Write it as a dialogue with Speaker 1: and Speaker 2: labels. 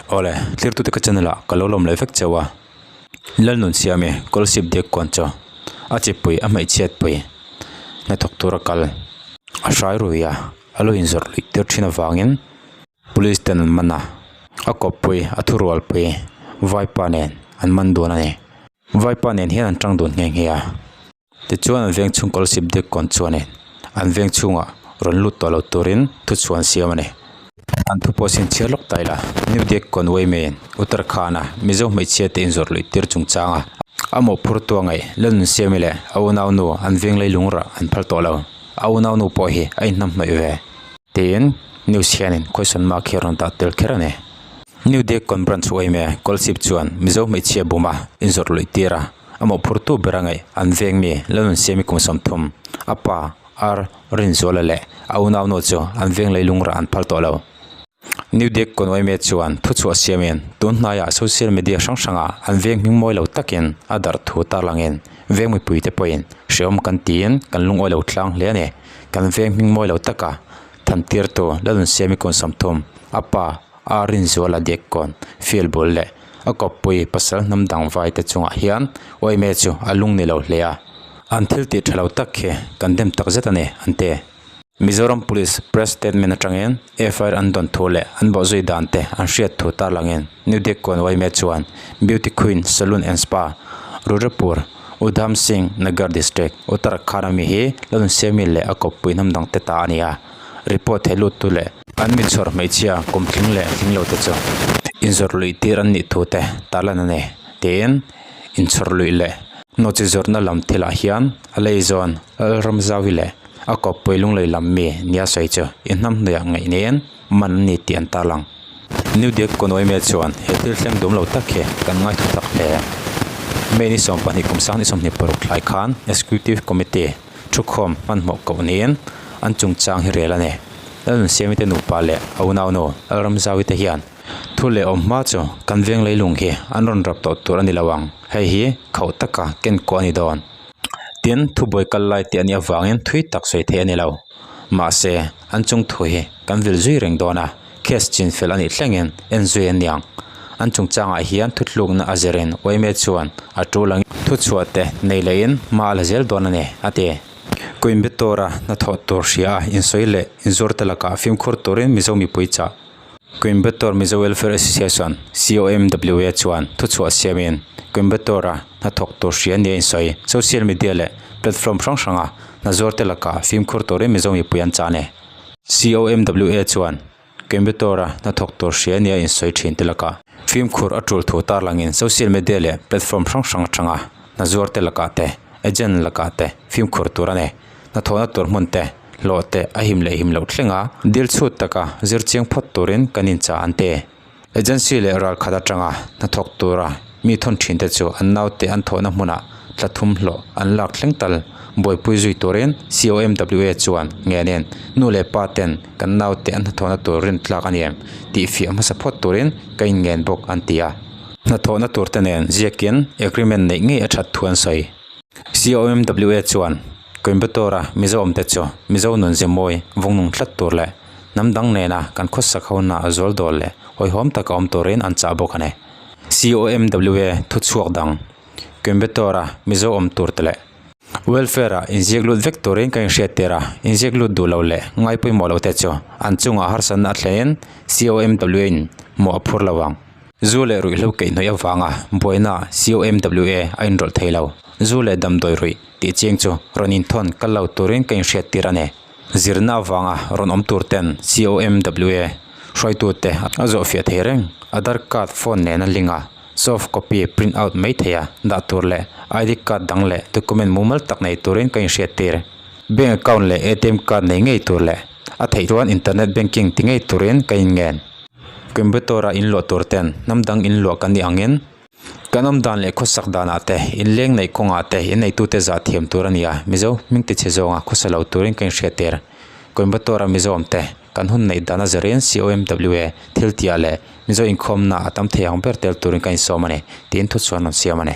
Speaker 1: Awle, thirtute ka channel ah ka lo lawm leh vek cheu a. Lalnun Siami, Kawlsip Diak Kawn chu a chipui a hmeichhiat pui hnathawk tura kal a hrai rui a, a lo inzawrh luih tir thin avangin Police ten an man a, a kawppui a thurualpui Vaipa nen an man dun a ni. Vaipa nen hian an tang dun nghe nghe a. Tichuan an veng chhung Kawlsip Diak Kawn chuanin an veng chhungah rawn lut tawh lo turin thuchhuah an siam a ni. An thu pawh sin chhiar lawk ta ila, New Diak Kawn Uaimeiin Uttarakhand-a Mizo hmeichhia te inzawrh luih tir chungchanga a mawhphur tua ngaih Lalnunsiami leh a unaunu an veng leilung rah an phal tawh lo. A unaunu pawh hi a inhnamhnawih ve. Tiin news hianin question mark hi a rawn dah tel kher a ni. New Diak Kawn Branch Uaime Kawlsip chuan Mizo hmeichhia buma inzawrh luih tir a. A mawhphurtu ber a ngaih an veng mi Lalnunsiami kum 30, a pa R Rinzuala leh a unaunu chu an veng leilung rah an phal tawh lo. New Dek Kawnawime chuan thuchhuah siamin tun hnaiah social media hrang hrangah an veng hming mawi lo takin a darh thu tarlangin veng mipuite pawhin hrehawm kan tiin kan lungawi lo tlang hle a ni. Kan veng hming mawi lo taka thantirtu Lalnunsiami kum 30, a pa R Rinzuala Dek Kawn field bul leh A kawppui pasal hnam dang vai te chungah hian Uaime chu a lung ni lo hle a, an thil tih tha lo tak khi kan dem tak zet a ni, an ti. Mizoram Police press statement atangin FIR an dawn thu leh an bawhzui dan te an hriat thu tarlangin New Dek Kawn Uaime chuan Beauty Queen Saloon and Spa, Rudrapur, Udham Singh Nagar District, Uttarakhand ami hi Lalnunsiami leh a kawppui hnam dang te ta a ni a. Report thei lut tu leh an mi chhawr hmeichhia kum tling leh tling lo te chu inzawrh luih tir an nih thu te tarlan a ni tiin inchhawr luih leh nawhchi zawrhna lam thilah hian a lei zawn Lalramzaui leh a kawppui lunglei lam mi nia sawi chu inhnamhnuiah ngaih niin man an ni tih an tarlang. New Diak Kawnawime chuan he thil thleng dum lo tak hi kan ngaithla tak hle. May ni 12 kum sang ni 26 thlai khan Executive Committee Thukhawm hmanhmawh koh niin an chungchang hi rel a ni. Lalnunsiami te nupa leh a unaunu Lalramzaui te hian thu leh awm hma chu kan veng leilung hi an rawn rap tawh tur a ni lo ang, hei hi khauh taka ken kuah a ni dawn. Tin, thubuai kal lai tih a nih avangin thui tak sawi theih a ni lo. Mahse, an chung thu hi kan vil zui reng dawn a, case chin fel a nih thlengin en zui a niang. An chungchangah hian thutlukna a zirin Uaime chuan a tul angin thuchhuah te nei lehin hma a la zel dawn a ni, a ti. Coimbatore-a hnathawh tur hria a insawi leh inzuar te lakah fimkhur turin Mizo mipui chah. Coimbatore Mizo Welfare Association, COMWA, chuan thuchhuah siamin Coimbatore-a hnathawk tur hria nia insawi social media leh platform hrang hranga hnazuar te lakah fimkhur turin Mizo mipui an chah a ni. COMWA chuan Coimbatore-a hnathawk tur hria nia insawi thin te lakah fimkhur a tul thu tarlangin social media leh platform hrang hrang atanga hnazuar te lakah te, agent lakah te fimkhur tur a ni. Hnathawhna tur hmun te, hlawh te a him leh him loh thleng a, dil chhut taka zir chiang phawt turin kan inchah an ti. Agency leh ralkhat atanga hnathawk tura mi thawn thin te chu an naute an thawhna hmunah tla thum hlawh an lak thleng tal buaipui zui turin COMWA chuan ngenin nu leh pa ten kan naute an hnathawhna tur rintlak a ni em tih fiah hmasa phawt turin ka inngen bawk an ti a. Hnathawhna tur te nen ziakin agreement neih ngei a that thu an sawi. COMWA chuan Coimbatore-a Mizo awmte chu Mizo nun ze mawi vawng nung tlat tur leh Hnam dang nena kan khawsak hona a zual dawl leh hawihhawm taka awm turin an chah bawk a ni. COMWA thuchhuak dang, Coimbatore-a Mizo awm tur te leh Welfare-a inziak lut vek turin ka inhriat tir a, inziak lut duh lo leh ngai pawimawh lo te chu an chungah harsatna a thlenin COMWA-in mawh a phur lo ang. Zu leh ruihhlo keihhnawih avanga buaina COMWA a inrawlh thei lo. Zu leh damdawi ruih tih chiang chu rawn inthawn kal lo turin ka inhriat tir a ni. Zirna avanga rawn awm tur ten COMWA hruaitute a zawhfiah thei reng. Aadhaar card phone nen a link a, soft copy print out mai thei a, dah tur leh ID card dang leh document mumal tak nei turin ka inhriat tir. Bank account leh ATM card nei ngei tur leh a theih chuan internet banking ti ngei turin ka inngen. Coimbatore-a inluah tur ten hnam dang inluah kan nih angin Kan awm dan leh khawsak danah te, inleng neih kawngah te inneitute zah thiam tur a ni a, Mizo hming tichhe zawnga khawsa lo turin ka inhriat tir. Coimbatore-a Mizo awm te, kan hun neih dana zirin COMWA thil tihah leh Mizo inkhawmna a tam thei ang ber tel turin ka insawm a ni, tiin thuchhuan rawn siam a ni.